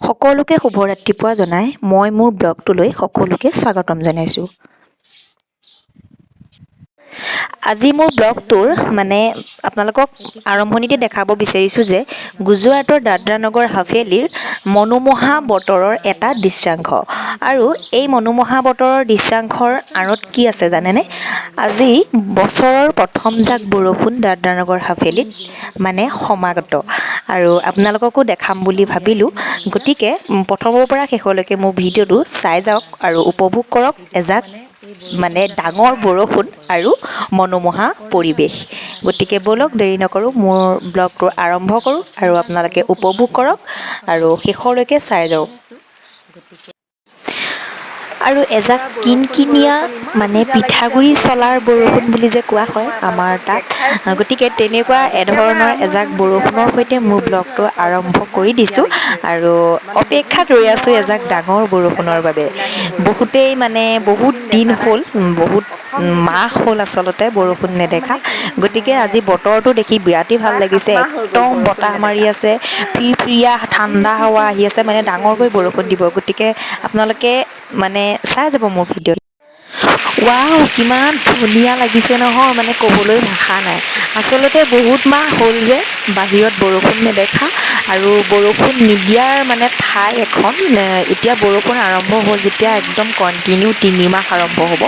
সকলোকে শুভ ৰাতিপুৱা জনাই মই মোৰ ব্লগটোলৈ সকলোকে স্বাগতম জনাইছোঁ। আজি মোৰ ব্লগটোৰ মানে আপোনালোকক আৰম্ভণিতে দেখাব বিচাৰিছোঁ যে গুজৰাটৰ দাদৰা নগৰ হাভেলীৰ মনোমোহা বতৰৰ এটা দৃশ্যাংশ। আৰু এই মনোমোহা বতৰৰ দৃশ্যাংশৰ আঁৰত কি আছে জানেনে? আজি বছৰৰ প্ৰথমজাক বৰষুণ দাদৰা নগৰ হাভেলীত মানে সমাগত আৰু আপোনালোককো দেখাম বুলি ভাবিলোঁ। গতিকে প্ৰথমৰ পৰা শেষলৈকে মোৰ ভিডিঅ'টো চাই যাওক আৰু উপভোগ কৰক এজাক মানে ডাঙৰ বৰষুণ আৰু মনোমোহা পৰিৱেশ। গতিকে ব'লক, দেৰি নকৰোঁ, মোৰ ব্লগটো আৰম্ভ কৰোঁ আৰু আপোনালোকে উপভোগ কৰক আৰু শেষলৈকে চাই যাওক। আৰু এজাক কিনকিনীয়া মানে পিঠাগুড়ি চলাৰ বৰষুণ বুলি যে কোৱা হয় আমাৰ তাত, গতিকে তেনেকুৱা এধৰণৰ এজাক বৰষুণৰ সৈতে মোৰ ব্লগটো আৰম্ভ কৰি দিছোঁ আৰু অপেক্ষাত ৰৈ আছোঁ এজাক ডাঙৰ বৰষুণৰ বাবে। বহুতেই মানে বহুত দিন হ'ল, বহুত মাহ হ'ল আচলতে বৰষুণ নেদেখা। গতিকে আজি বতৰটো দেখি বিৰাটেই ভাল লাগিছে। একদম বতাহ মাৰি আছে, ফিৰফিৰিয়া ঠাণ্ডা হাৱা আহি আছে, মানে ডাঙৰকৈ বৰষুণ দিব। গতিকে আপোনালোকে মানে চাই যাব মোৰ ভিডিঅ'। ৱাও, কিমান ধুনীয়া লাগিছে নহয়, মানে ক'বলৈ ভাষা নাই। আচলতে বহুত মাহ হ'ল যে বাহিৰত বৰষুণ নেদেখা আৰু বৰষুণ নিদিয়াৰ মানে ঠাই এখন। এতিয়া বৰষুণ আৰম্ভ হ'ল যেতিয়া একদম কণ্টিনিউ 3 মাহ আৰম্ভ হ'ব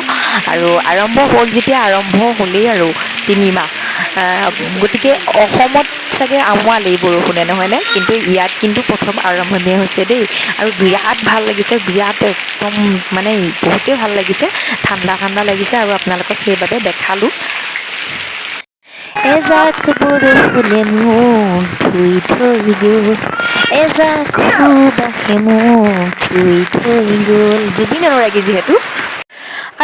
আৰু আৰম্ভ হ'ল যেতিয়া আৰম্ভ হ'লেই আৰু 3 মাহ। গতিকে অসমত চাগে আমুৱালেই বৰষুণে, নহয়নে? কিন্তু ইয়াত কিন্তু প্ৰথম আৰম্ভণিয়ে হৈছে দেই আৰু বিৰাট ভাল লাগিছে, বিৰাট একদম মানে বহুতেই ভাল লাগিছে, ঠাণ্ডা ঠাণ্ডা লাগিছে আৰু আপোনালোকক সেইবাবে দেখালোঁ। এজাক বৰষুণে মোক ধুই থৈ গ'ল, এজাক সুবাসে মোক চুই থৈ গ'ল। জুবিন অনুৰাগী যিহেতু।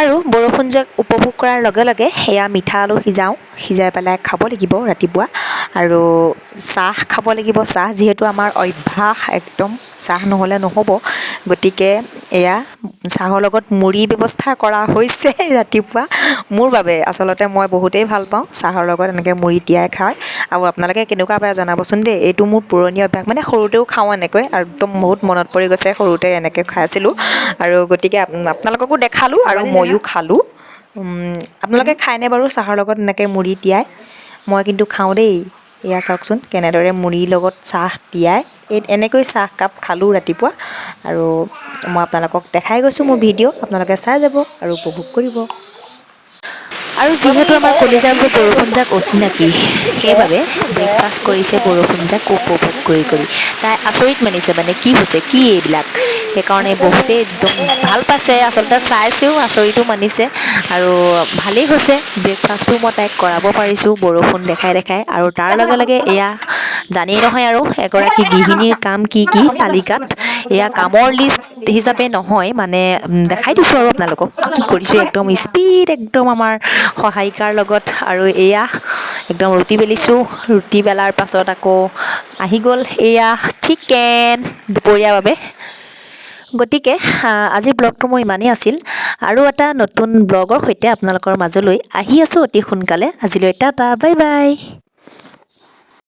আৰু বৰষুণজাক উপভোগ কৰাৰ লগে লগে সেয়া মিঠা আলু সিজাওঁ, সিজাই পেলাই খাব লাগিব ৰাতিপুৱা আৰু চাহ খাব লাগিব। চাহ যিহেতু আমাৰ অভ্যাস, একদম চাহ নহ'লে নহ'ব। গতিকে এয়া চাহৰ লগত মুড়ি ব্যৱস্থা কৰা হৈছে ৰাতিপুৱা মোৰ বাবে। আচলতে মই বহুতেই ভাল পাওঁ চাহৰ লগত এনেকৈ মুড়ি তিয়াই খাই আৰু আপোনালোকে কেনেকুৱা পায় জনাবচোন দেই। এইটো মোৰ পুৰণি অভ্যাস, মানে সৰুতেও খাওঁ এনেকৈ আৰু একদম বহুত মনত পৰি গৈছে, সৰুতে এনেকৈ খাইছিলোঁ আৰু গতিকে আপোনালোককো দেখালোঁ আৰু ময়ো খালোঁ। আপোনালোকে খায়নে বাৰু চাহৰ লগত এনেকৈ মুড়ি তিয়াই? মই কিন্তু খাওঁ দেই। এয়া চাওকচোন কেনেদৰে মুড়িৰ লগত চাহ তিয়াই এই এনেকৈ চাহকাপ খালোঁ ৰাতিপুৱা আৰু মই আপোনালোকক দেখাই গৈছোঁ মোৰ ভিডিঅ', আপোনালোকে চাই যাব আৰু উপভোগ কৰিব। আৰু যিহেতু আমাৰ কলিজাৰ বাবে বৰষুণজাক অচিনাকি, সেইবাবে ব্ৰেকফাষ্ট কৰিছে বৰষুণজাক উপভোগ কৰি কৰি। তাই আচৰিত মানিছে, মানে কি হৈছে কি এইবিলাক, সেইকাৰণে বহুতেই একদম ভাল পাইছে। আচলতে চাইছেও, আচৰিতো মানিছে আৰু ভালেই হৈছে। ব্ৰেকফাষ্টটো মই তাইক কৰাব পাৰিছোঁ বৰষুণ দেখাই দেখাই। আৰু তাৰ লগে লগে এয়া জানেই নহয় আৰু এগৰাকী গৃহিণীৰ কাম কি কি তালিকাত, এয়া কামৰ লিষ্ট হিচাপে নহয়, মানে দেখাই দিছোঁ আৰু আপোনালোকক কি কি কৰিছোঁ একদম স্পীড একদম আমাৰ সহায়িকাৰ লগত। আৰু এয়া একদম ৰুটি বেলিছোঁ, ৰুটি বেলাৰ পাছত আকৌ আহি গ'ল এয়া চিকেন দুপৰীয়াৰ বাবে। গতিকে আজিৰ ব্লগটো মোৰ ইমানেই আছিল আৰু এটা নতুন ব্লগৰ সৈতে আপোনালোকৰ মাজলৈ আহি আছোঁ অতি সোনকালে। আজিলৈ টাটা, বাই বাই।